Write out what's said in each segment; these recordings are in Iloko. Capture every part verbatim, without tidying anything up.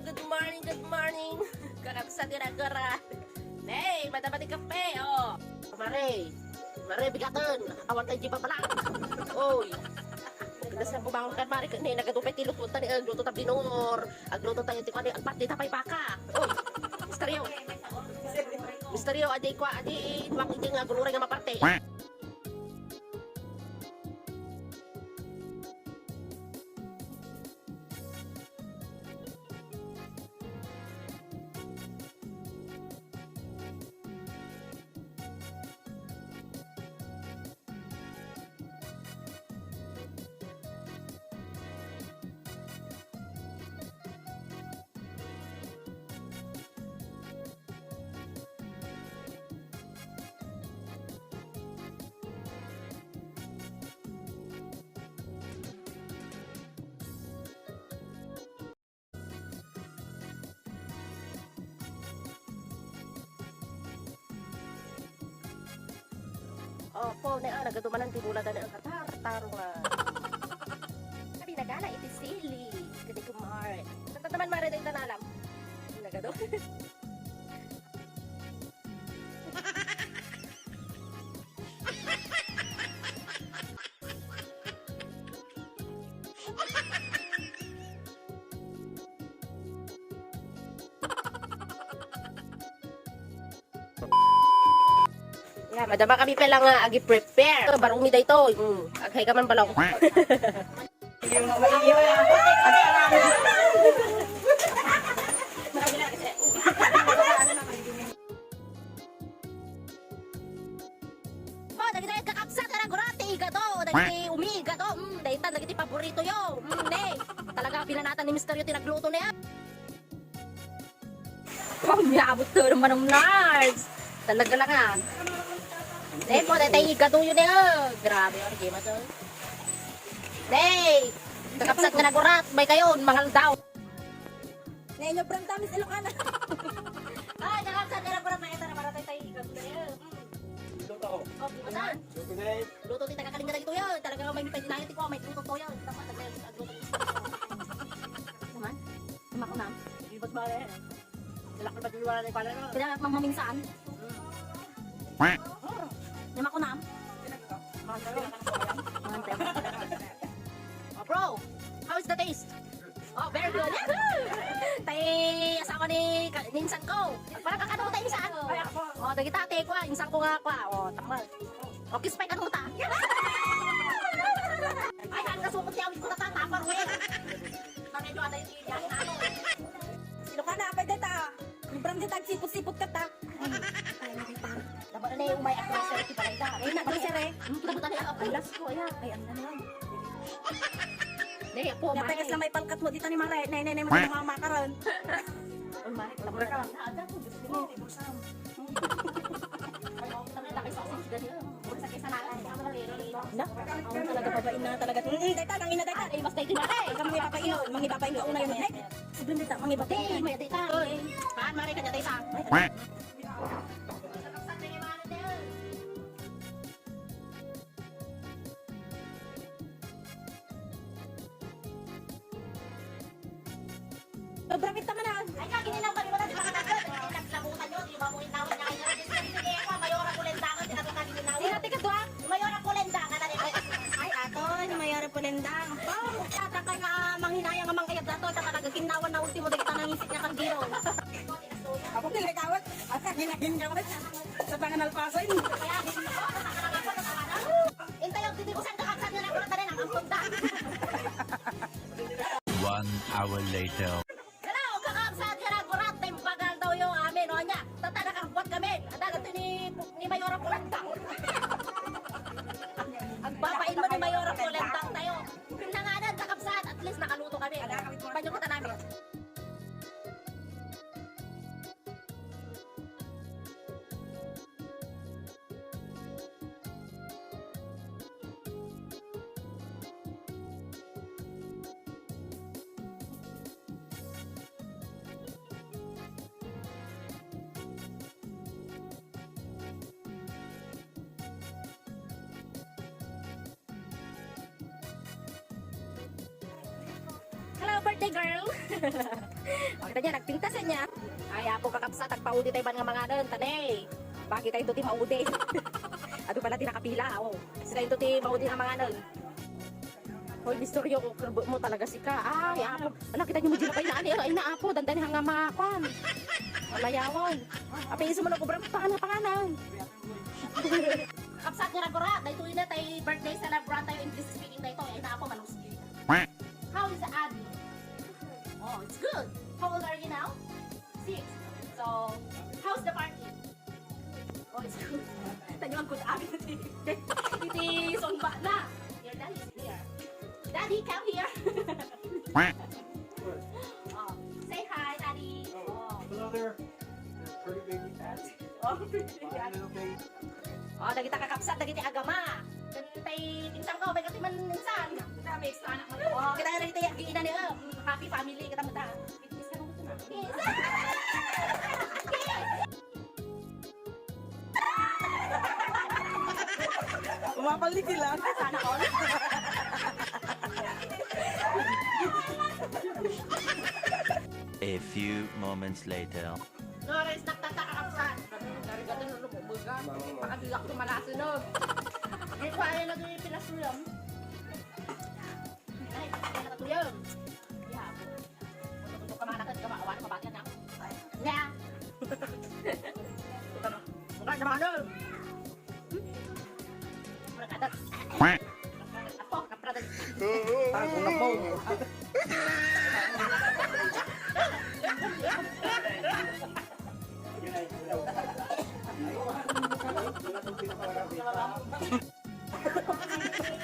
Good morning, good morning. Kakabsat nga nagara. Hey, madama ti kape, oh. Mare, mare, bigaten. Awan tayo di babala. Oy. Nagdas na bumangon kan mare, ken nagadu pay ti luto ta ni, eh, agluto ta binor. Agluto tayo ti kuan, eh, ang parte ta pay baka. Oy. Misteryo. Misteryo, adi kwa, adi, eh, duwang iti nga gulure nga maparte. Opo, ne, ah, nagadumanan ti bula da, ne, ah, katar-, taro nga. Abi nagala iti sili, kadi kumare. Sa tataman mare da itanalam. Nagado. Ya, madama kami pala nga agi-prepare. Barumi daytoy. Mm. Aghay ka man balaw. Oh, dagiti kakabsat, nagurot ti igado, dagiti umigado, mm, daytan, dagiti paborito yo. Mm, ne. Talaga, binanatan ni Misteryo ti nagluto niya. Oh, niabot to ng Manong Nards. Talaga lang, ah. Ne, po, daytay igado yun, eh, oh. Grabe, oh, di maso. Ne, kakabsat nga nagurot, may kayo, mangal daw. Nenyo, Brenda, Miss Ilocana. Ay, kakabsat nga nagurot, may ito na, para daytay igado na, eh. Mm. Luto. Oh, bukasan. Luto na, eh. Luto ti taga Kalinga dagito yan. Talaga may mitay dinayo ti ko, may luto to yan. Dapat nagluto. Naman? Lima ko na. Di ba ba, eh? Wala ko ba di wala na pala, no? Kaya mang maminsan. Lima ko na. Mantay. Oh, bro, how is the taste? Oh, very good. Tay asawa ni ka-, ni insang ko. Para kakano tay insan? Ay, ako. Oh, dagita tay kwa, insang ko nga kwa. Oh, takmal. Oh, kiss pa kano ta. Ay, ang kasukot ti awit ko ta, Tupperware. Medyo atay ti ano. Ilocana, apay deta. Librang deta, sipot-sipot ka ta. Ay, nakita. Dapat na yung may atlaser ti balay da. Ay, na-atlaser, eh. Ang kita buta ni Apo. Ang last ko, aya. Ay, ang ano lang. Nay, Apo, Nay, mare. Pekas lang may palkat mo dita ni Mare. Nay, nay, nay, mo mama ka ron. Oh, Mare, wala ka. Ada ko, gusto mo. Ay, oh, kami, laki sa asin, ganyan. Sa kisa na lang. Na? Ang talaga, babae na talaga. Mm, dayta, ang ina, dayta. Ay, mas dayta, Mare. Ang kami, babae yun. Mga babae yun, una yun. Ay, sabihin, dayta, mga babae. Di, may dayta. Oy. Paan, Mare, kanya dayta. Ay, ay. Sobra kita man, ah. Ay, kaginilaw kami, wala, di ba, kagagad? Naglabutan nyo, di ba, mo inawan niya kayo? Sige, sige, ako, Mayora Kulendangan, di na to kaginilaw. Sino, tika, dua? Mayora Kulendangan, ano, ay, ay, ato, ni Mayora Kulendangan. Oh, tata ka nga, manghinayang nga mangayab na to, sa talaga, kinawan na ultimo, dagita nangisik niya kang giro. Ako, kinakawat. Asa, ginagin ka, sa panganalpasan. Intayo, didi ko saan kakabsat nga nagpapatay na, ang punta. One hour later. Hello, kakabsat, kaya nagburat, timbagal daw yung amin, o niya, tata, nakagbuat kami. Ada, ganito ni, ni Mayora Pulantang. Agbabain mo ni Mayora Pulantang tayo. Pinanganan, kakabsat, at least nakaluto kami. Panyo kita namin. Hello, Bert Te girl. Makita niya, nagpintas niya. Ay, apo, kakabsat, agpaudi tayo ban nga manganon, tane. Bakit tayo ti maudi? Adu pala ti nakapila, oh. Sila ito ti maudi nga manganon. Hoy, Mister Yoko, kerbo mo talaga sika. Ay, apo. Ala, kita niyo mo dyan pa inaan, eh. Ay, na, apo, dandani hanga makuan. Malayawan. Apo, isu mo na kubra, panganan, panganan. Kapsat nga nagura, daytoy na tay birthday celebrant tayo, English speaking daytoy. Ay, na, apo, manusgi. How is Abby? Oh, it's good. How old are you now? Six. So, how's the party? Oh, it's good. Tanyo ang good Abby na ti. Iti sungba na. Your daddy is here. Daddy, come here. Oh, say hi, Daddy. Oh, Oh. Hello there. Pretty baby Abby. Oh, pretty baby Abby. Little baby. Oh, dagita kakabsat, dagiti agama. Ken tay pinsan ko, bay, kati man insan. Grabe, extra anak mo. Oh, kita nga dagiti giina ni, um, happy family, kita mo ta. Fitness ka mo to na. Yes. Umapal ni Kila. Sana all. A few moments later. Flores, nagtataka ka sa. Narigatin, lubog-buga. Pakadilak ko malasunog. Di ko ayaw lagi pinasuyam. Ay, pinasuyam. Yeah. Buto-buto ka, mga nakad ka, maawan, mabati na ako. Yeah. Buka na, mga ano? Apo, kaprada. Tago na po.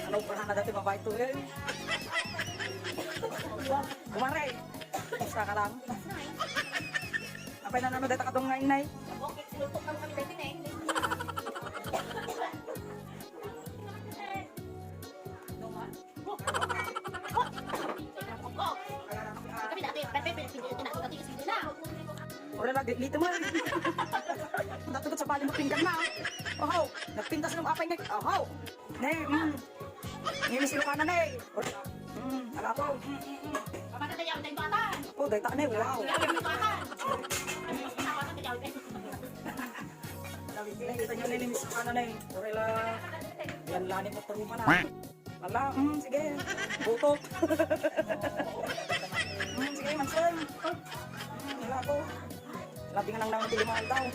Ano, ubrahan na dati, babae to, eh. Kumare, kumusta ka lang? Apay na naman data kadong nga inay. Okay, sinultok lang kami dati na eh. Kami dati, pepe, pepe, pepe, pepe, pepe, pepe, pepe, Ora lagi, dito mo. Natugot sa paling pinggan na. Oho, nagpintas ng apay nga. Oho. Ne, mm. Ini si Lucana, ne. Mm, ala ko. Mm, mm, mm. Kapatid, ayaw tayo bata. Oh, dahil ta, ne, wow. Ayaw tayo bata. Ayaw tayo bata. Kita nyo na ni Miss Lucana, ne. Ora la. Yan lani po, puro pa na. Ala, mm, sige. Buto. Mm, sige, Manson. Mm, wala ko. Labi nga nang naman ti lima aldaw.